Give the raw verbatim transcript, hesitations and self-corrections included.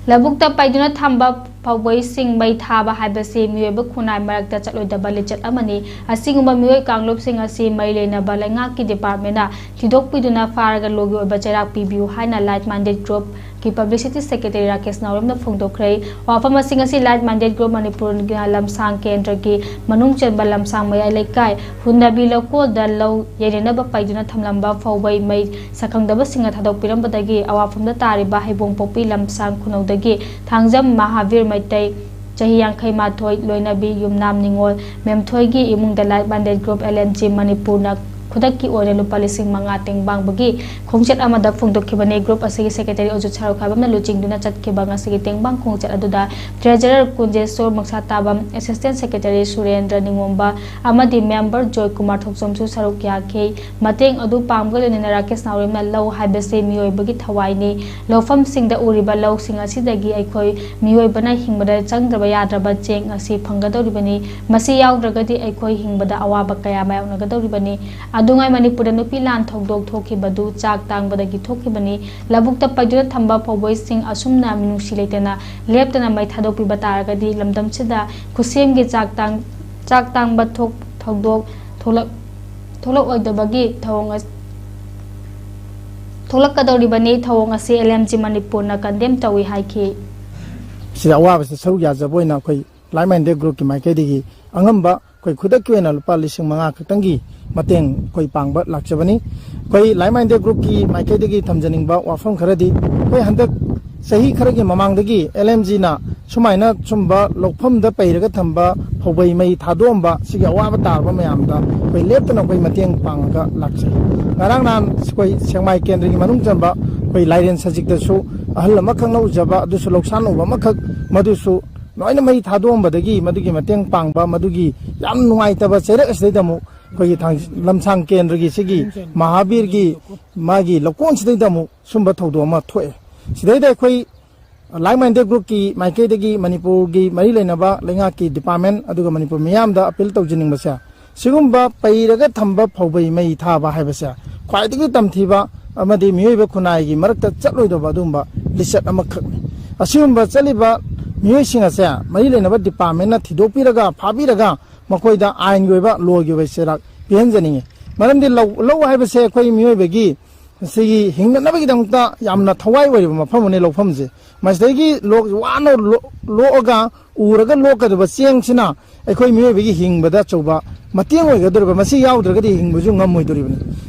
ꯂꯧꯕꯨꯛꯇ ꯄꯩꯗꯨꯅ ꯊꯝꯕ ꯐꯧꯕꯩꯁꯤꯡ ꯃꯩ ꯊꯥꯕ ꯍꯥꯏꯕꯁꯤ ꯃꯤꯑꯣꯏꯕ ꯈꯨꯟꯅꯥꯏ ꯃꯔꯛꯇ ꯆꯠꯂꯣꯏꯗꯕ ꯂꯤꯆꯠ ꯑꯃꯅꯤ꯫ ꯑꯁꯤꯒꯨꯝꯕ ꯃꯤꯑꯣꯏ ꯀꯥꯡꯂꯨꯞꯁꯤꯡ ꯑꯁꯤ ꯃꯔꯤ ꯂꯩꯅꯕ ꯂꯩꯉꯥꯛꯀꯤ ꯗꯤꯄꯥꯔꯠꯃꯦꯟꯅ ꯊꯤꯗꯣꯛꯄꯤꯗꯨꯅ ꯐꯥꯔꯒ ꯂꯣꯒꯤ ꯑꯣꯏꯕ ꯆꯩꯔꯥꯛ ꯄꯤꯕꯤꯌꯨ ꯍꯥꯏꯅ ꯂꯥꯏꯠ ꯃꯥꯏꯟꯗꯦꯠ ꯒ꯭ꯔꯨꯞꯀꯤ ꯄꯕ꯭ꯂꯤꯁꯤꯇꯤ ꯁꯦꯀ꯭ꯔꯦꯇꯔꯤ ꯔꯥꯀꯦꯁ ꯅꯥꯎꯔꯦꯝꯅ ꯐꯣꯡꯗꯣꯛꯈ꯭ꯔꯦ꯫ ꯋꯥꯐꯝ ꯑꯁꯤꯡ ꯑꯁꯤ ꯂꯥꯏꯠ ꯃꯥꯏꯟꯗꯦꯠ ꯒ꯭ꯔꯨꯞ ꯃꯅꯤꯄꯨꯔꯒꯤ ꯂꯝꯁꯥꯡ ꯀꯦꯟꯗ꯭ꯔꯒꯤ ꯃꯅꯨꯡ ꯆꯟꯕ ꯂꯝꯁꯥꯡ ꯃꯌꯥꯏ ꯂꯩꯀꯥꯏ ꯍꯨꯟꯗꯕꯤ ꯂꯧꯀꯣꯜꯗ ꯂꯧ ꯌꯩꯅꯅꯕ ꯄꯩꯗꯨꯅ ꯊꯝꯂꯝꯕ ꯐꯧꯕꯩ ꯃꯩ ꯁꯛꯈꯪꯗꯕꯁꯤꯡꯅ ꯊꯥꯗꯣꯛꯄꯤꯔꯝꯕꯗꯒꯤ ꯑꯋꯥꯐꯝꯗ ꯇꯥꯔꯤꯕ ꯍꯩꯕꯣꯡꯄꯣꯛꯄꯤ ꯂꯝꯁꯥꯡ ꯈꯨꯅꯧꯗꯒꯤ ꯊꯥꯡꯖꯝ ꯃꯍꯥꯕꯤꯔ ꯃꯩꯇꯩ, ꯆꯍꯤ ꯌꯥꯡꯈꯩ ꯃꯥꯊꯣꯏ, ꯂꯣꯏꯅꯕꯤ ꯌꯨꯝꯅꯥꯝ ꯅꯤꯉꯣꯜ ꯃꯦꯝꯊꯣꯏꯒꯤ ꯏꯃꯨꯡꯗ light minded group L M G ꯃꯅꯤꯄꯨꯔꯅ ꯈꯨꯗꯛꯀꯤ ꯑꯣꯏꯅ ꯂꯨꯄꯥ ꯂꯤꯁꯤꯡ ꯃꯉꯥ ꯇꯦꯡꯕꯥꯡꯕꯒꯤ ꯈꯣꯡꯆꯠ ꯑꯃꯗ ꯐꯣꯡꯗꯣꯛꯈꯤꯕꯅꯤ꯫ ꯒ꯭ꯔꯨꯞ ꯑꯁꯤꯒꯤ ꯁꯦꯀ꯭ꯔꯦꯇꯔꯤ ꯑꯣꯖꯨ ꯁꯔꯨꯛ ꯈꯥꯏꯕꯝꯅ ꯂꯨꯆꯤꯡꯗꯨꯅ ꯆꯠꯈꯤꯕ ꯉꯁꯤꯒꯤ ꯇꯦꯡꯕꯥꯡ ꯈꯣꯡꯆꯠ ꯑꯗꯨꯗ ꯇ꯭ꯔꯦꯖꯔꯔ ꯀꯨꯟꯖꯦꯁꯣꯔ ꯃꯛꯁꯥꯇꯥꯕꯝ, ꯑꯦꯁꯤꯁꯇꯦꯟ ꯁꯦꯀ꯭ꯔꯦꯇꯔꯤ ꯁꯨꯔꯦꯟꯗ꯭ꯔ ꯅꯤꯉꯣꯝꯕ ꯑꯃꯗꯤ ꯃꯦꯝꯕꯔ ꯖꯣꯏ ꯀꯨꯃꯥꯔ ꯊꯣꯛꯆꯣꯝꯁꯨ ꯁꯔꯨꯛ ꯌꯥꯈꯤ꯫ ꯃꯇꯦꯡ ꯑꯗꯨ ꯄꯥꯡꯕꯒ ꯂꯣꯏꯅꯅ ꯔꯥꯀꯦꯁ ꯅꯥꯎꯔꯦꯝꯅ ꯂꯧ ꯍꯥꯏꯕꯁꯤ ꯃꯤꯑꯣꯏꯕꯒꯤ ꯊꯋꯥꯏꯅꯤ꯫ ꯂꯧꯐꯝꯁꯤꯡꯗ ꯎꯔꯤꯕ ꯂꯧꯁꯤꯡ ꯑꯁꯤꯗꯒꯤ ꯑꯩꯈꯣꯏ ꯃꯤꯑꯣꯏꯕꯅ ꯍꯤꯡꯕꯗ ꯆꯪꯗ꯭ꯔꯕ ꯌꯥꯗ꯭ꯔꯕ ꯆꯦꯡ ꯑꯁꯤ ꯐꯪꯒꯗꯧꯔꯤꯕꯅꯤ꯫ ꯃꯁꯤ ꯌꯥꯎꯗ꯭ꯔꯒꯗꯤ ꯑꯩꯈꯣꯏ ꯍꯤꯡꯕꯗ ꯑꯋꯥꯕ ꯀꯌꯥ ꯃꯥꯌꯣꯛꯅꯒꯗꯧꯔꯤꯕꯅꯤ꯫ ꯑꯗꯨꯉꯥꯏ ꯃꯅꯤꯄꯨꯔꯗ ꯅꯨꯄꯤ ꯂꯥꯟ ꯊꯧꯗꯣꯛ ꯊꯣꯛꯈꯤꯕꯗꯨ ꯆꯥꯛ ꯇꯥꯡꯕꯗꯒꯤ ꯊꯣꯛꯈꯤꯕꯅꯤ꯫ ꯂꯧꯕꯨꯛꯇ ꯄꯩꯗꯨꯅ ꯊꯝꯕ ꯐꯧꯕꯣꯏꯁꯤꯡ ꯑꯁꯨꯝꯅ ꯃꯤꯅꯨꯡꯁꯤ ꯂꯩꯇꯅ ꯂꯦꯞꯇꯅ ꯃꯩ ꯊꯥꯗꯣꯛꯄꯤꯕ ꯇꯥꯔꯒꯗꯤ ꯂꯝꯗꯝꯁꯤꯗ ꯈꯨꯠꯁꯦꯝꯒꯤ ꯆꯥꯛ ꯇꯥꯡ-, ꯆꯥꯛ ꯇꯥꯡꯕ ꯊꯣꯛ-, ꯊꯧꯗꯣꯛ ꯊꯣꯛꯂꯛ-, ꯊꯣꯛꯂꯛꯑꯣꯏꯗꯕꯒꯤ ꯊꯧꯑꯣꯡ ꯑꯁ-, ꯊꯣꯛꯂꯛꯀꯗꯧꯔꯤꯕꯅꯤ꯫ ꯊꯧꯑꯣꯡ ꯑꯁꯤ ꯑꯦꯜ ꯑꯦꯝ ꯖꯤ ꯃꯅꯤꯄꯨꯔꯅ ꯀꯟꯗꯦꯝ ꯇꯧꯏ ꯍꯥꯏꯈꯤ꯫ ꯁꯤꯗ ꯑꯋꯥꯕꯁꯤꯗ ꯁꯔꯨꯛ ꯌꯥꯖꯕ ꯑꯣꯏꯅ ꯑꯩꯈꯣꯏ ꯂꯥꯏꯠ ꯃꯥꯏꯟꯗꯦꯠ ꯒ꯭ꯔꯨꯞꯀꯤ ꯃꯥꯏꯀꯩꯗꯒꯤ ꯑꯉꯝꯕ ꯑꯩꯈꯣꯏ ꯈꯨꯗꯛꯀꯤ ꯑꯣꯏꯅ ꯂꯨꯄꯥ ꯂꯤꯁꯤꯡ ꯃꯉꯥ ꯈꯛꯇꯪꯒꯤ ꯃꯇꯦꯡ ꯑꯩꯈꯣꯏ ꯄꯥꯡꯕ ꯂꯥꯛꯆꯕꯅꯤ꯫ ꯑꯩꯈꯣꯏ ꯂꯥꯏꯠ ꯃꯥꯏꯟꯗꯦꯠ ꯒ꯭ꯔꯨꯞꯀꯤ ꯃꯥꯏꯀꯩꯗꯒꯤ ꯊꯝꯖꯅꯤꯡꯕ ꯋꯥꯐꯝ ꯈꯔꯗꯤ, ꯑꯩꯈꯣꯏ ꯍꯟꯗꯛ ꯆꯍꯤ ꯈꯔꯒꯤ ꯃꯃꯥꯡꯗꯒꯤ ꯑꯦꯜ ꯑꯦꯝ ꯖꯤꯅ ꯁꯨꯃꯥꯏꯅ ꯁꯨꯝꯕ ꯂꯧꯐꯝꯗ ꯄꯩꯔꯒ ꯊꯝꯕ ꯐꯧꯕꯩ ꯃꯩ ꯊꯥꯗꯣꯛꯑꯝꯕ ꯁꯤꯒꯤ ꯑꯋꯥꯕ ꯇꯥꯔꯕ ꯃꯌꯥꯝꯗ ꯑꯩꯈꯣꯏ ꯂꯦꯞꯇꯅ ꯑꯩꯈꯣꯏ ꯃꯇꯦꯡ ꯄꯥꯡꯉꯒ ꯂꯥꯛꯆꯩ꯫ ꯉꯔꯥꯡ ꯅꯍꯥꯟ ꯑꯩꯈꯣꯏ ꯁꯦꯛꯃꯥꯏ ꯀꯦꯟꯗ꯭ꯔꯒꯤ ꯃꯅꯨꯡ ꯆꯟꯕ ꯑꯩꯈꯣꯏ ꯂꯥꯏꯔꯦꯟ ꯁꯖꯤꯛꯇꯁꯨ ꯑꯍꯜ ꯑꯃꯈꯛꯅ ꯎꯖꯕ ꯑꯗꯨꯁꯨ ꯂꯧꯁꯥꯟ ꯎꯕ ꯑꯃꯈꯛ, ꯃꯗꯨꯁꯨ ꯂꯣꯏꯅ ꯃꯩ ꯊꯥꯗꯣꯛꯑꯝꯕꯗꯒꯤ ꯃꯗꯨꯒꯤ ꯃꯇꯦꯡ ꯄꯥꯡꯕ, ꯃꯗꯨꯒꯤ ꯌꯥꯝ ꯅꯨꯡꯉꯥꯏꯇꯕ ꯆꯩꯔꯛ ꯑꯁꯤꯗꯩꯗ ꯑꯃꯨꯛ ꯑꯩꯈꯣꯏꯒꯤ ꯊꯥꯡ-, ꯂꯝꯁꯥꯡ ꯀꯦꯟꯗ꯭ꯔꯒꯤ ꯁꯤꯒꯤ ꯃꯍꯥꯕꯤꯔꯒꯤ ꯃꯥꯒꯤ ꯂꯧꯀꯣꯟꯁꯤꯗꯩꯗ ꯑꯃꯨꯛ ꯁꯨꯝꯕ ꯊꯧꯗꯣꯛ ꯑꯃ ꯊꯣꯛꯑꯦ꯫ ꯁꯤꯗꯩꯗ ꯑꯩꯈꯣꯏ ꯂꯥꯏꯠ ꯃꯥꯏꯟꯗꯦꯠ ꯒ꯭ꯔꯨꯞꯀꯤ ꯃꯥꯏꯀꯩꯗꯒꯤ ꯃꯅꯤꯄꯨꯔꯒꯤ ꯃꯔꯤ ꯂꯩꯅꯕ ꯂꯩꯉꯥꯛꯀꯤ ꯗꯤꯄꯥꯔꯠꯃꯦꯟ ꯑꯗꯨꯒ ꯃꯅꯤꯄꯨꯔ ꯃꯤꯌꯥꯝꯗ ꯑꯄꯤꯜ ꯇꯧꯖꯅꯤꯡꯕꯁꯦ, ꯁꯤꯒꯨꯝꯕ ꯄꯩꯔꯒ ꯊꯝꯕ ꯐꯧꯕꯩ ꯃꯩ ꯊꯥꯕ ꯍꯥꯏꯕꯁꯦ ꯈ꯭ꯋꯥꯏꯗꯒꯤ ꯇꯝꯊꯤꯕ ꯑꯃꯗꯤ ꯃꯤꯑꯣꯏꯕ ꯈꯨꯟꯅꯥꯏꯒꯤ ꯃꯔꯛꯇ ꯆꯠꯂꯣꯏꯗꯕ ꯑꯗꯨꯒꯨꯝꯕ ꯂꯤꯆꯠ ꯑꯃꯈꯛꯅꯤ꯫ ꯑꯁꯤꯒꯨꯝꯕ ꯆꯠꯂꯤꯕ ꯃꯤꯑꯣꯏꯁꯤꯡ ꯑꯁꯦ ꯃꯔꯤ ꯂꯩꯅꯕ departmentꯅ ꯊꯤꯗꯣꯛꯄꯤꯔꯒ ꯐꯥꯕꯤꯔꯒ ꯃꯈꯣꯏꯗ ꯑꯥꯏꯟꯒꯤ ꯑꯣꯏꯕ, lawꯒꯤ ꯑꯣꯏꯕ ꯆꯩꯔꯥꯛ ꯄꯤꯍꯟꯖꯅꯤꯡꯉꯤ꯫ ꯃꯔꯝꯗꯤ ꯂꯧ, ꯂꯧ ꯍꯥꯏꯕꯁꯦ ꯑꯩꯈꯣꯏ ꯃꯤꯑꯣꯏꯕꯒꯤ ꯁꯤꯒꯤ ꯍꯤꯡꯅꯅꯕꯒꯤꯗꯃꯛꯇ ꯌꯥꯝꯅ ꯊꯋꯥꯏ ꯑꯣꯏꯔꯤꯕ ꯃꯐꯝ ꯑꯃꯅꯤ ꯂꯧꯐꯝꯁꯦ꯫ ꯃꯁꯤꯗꯒꯤ ꯂꯣꯛ-, ꯋꯥꯅ ꯂꯣ-, ꯂꯣꯛꯑꯒ ꯎꯔꯒ ꯂꯣꯛꯀꯗꯕ ꯆꯦꯡꯁꯤꯅ ꯑꯩꯈꯣꯏ ꯃꯤꯑꯣꯏꯕꯒꯤ ꯍꯤꯡꯕꯗ ꯑꯆꯧꯕ ꯃꯇꯦꯡ ꯑꯣꯏꯒꯗꯧꯔꯤꯕ, ꯃꯁꯤ ꯌꯥꯎꯗ꯭ꯔꯒꯗꯤ ꯍꯤꯡꯕꯁꯨ ꯉꯝꯃꯣꯏꯗꯧꯔꯤꯕꯅꯤ꯫